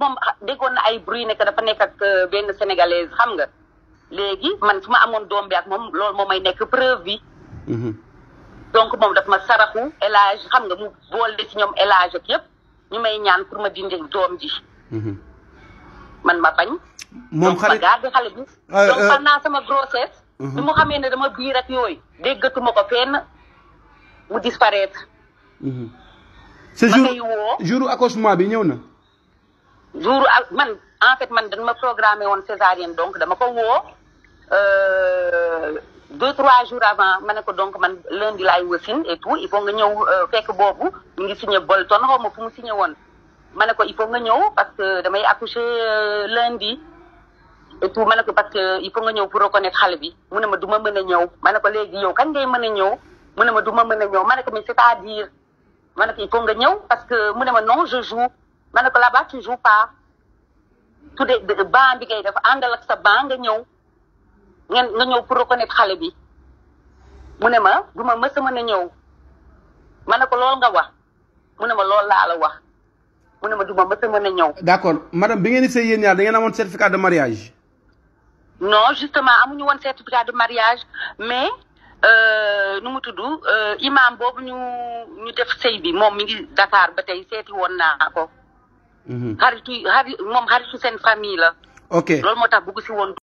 moom déggoon na ay bruit ne que dafa nekk ak benn sénégalaise xam nga léegi man su ma amoon doom bi ak moom loolu moo may nekk preuve bi. donc moom daf ma saraxu élage xam nga mu boole ci ñoom élage ak yëpp ñu may ñaan pour ma dindi doom ji. man ma bañ. moom xale ma garder xale bi. donc pendant sama grossesse. bi mu xamee ne dama biir ak yooyu déggatuma ko fenn mu disparaître. ce jour accouchement bi ñëw na. jour ak man en fait man dañ ma programmé woon césarienne donc dama ko woo 2-3 jours avant ma ne ko donc man lundi laay wasin et tout il faut nga ñëw fekk boobu ñu ngi signé Bolton xaw ma fu mu signé woon ma ne ko il faut nga ñëw parce que damay accoucher lundi et tout ma ne ko parce que il faut nga ñëw pour reconnaître xale bi mu ne ma du ma mën a ñëw ma ne ko léegi yow kañ ngay mën a ñëw mu ne ma du ma mën a ñëw ma ne ko mais c'est-à-dire ma ne ko il faut nga ñëw parce que mu ne ma non je joue ma ne ko là-bas tu joues pas tout de ban bi ngay def àndal ak sa ban nga ñëw nga ñëw pour reconnaître xale bi mu ne ma du ma mës a mën a ñëw ma ne ko loolu nga wax mu ne ma loolu laa la wax mu ne ma du ma mës a mën a ñëw. d'accord madame bi ngeen di sëy yéen ñaar da ngeen amoon certificat de mariage. non justement amuñu woon certificat de mariage mais nu mu tudd imam boobu ñu def sëy bi moom mi ngi Dakar ba tey seeti woon naa ko. moom xaritu seen famille la. ok loolu moo tax bëgg si woon.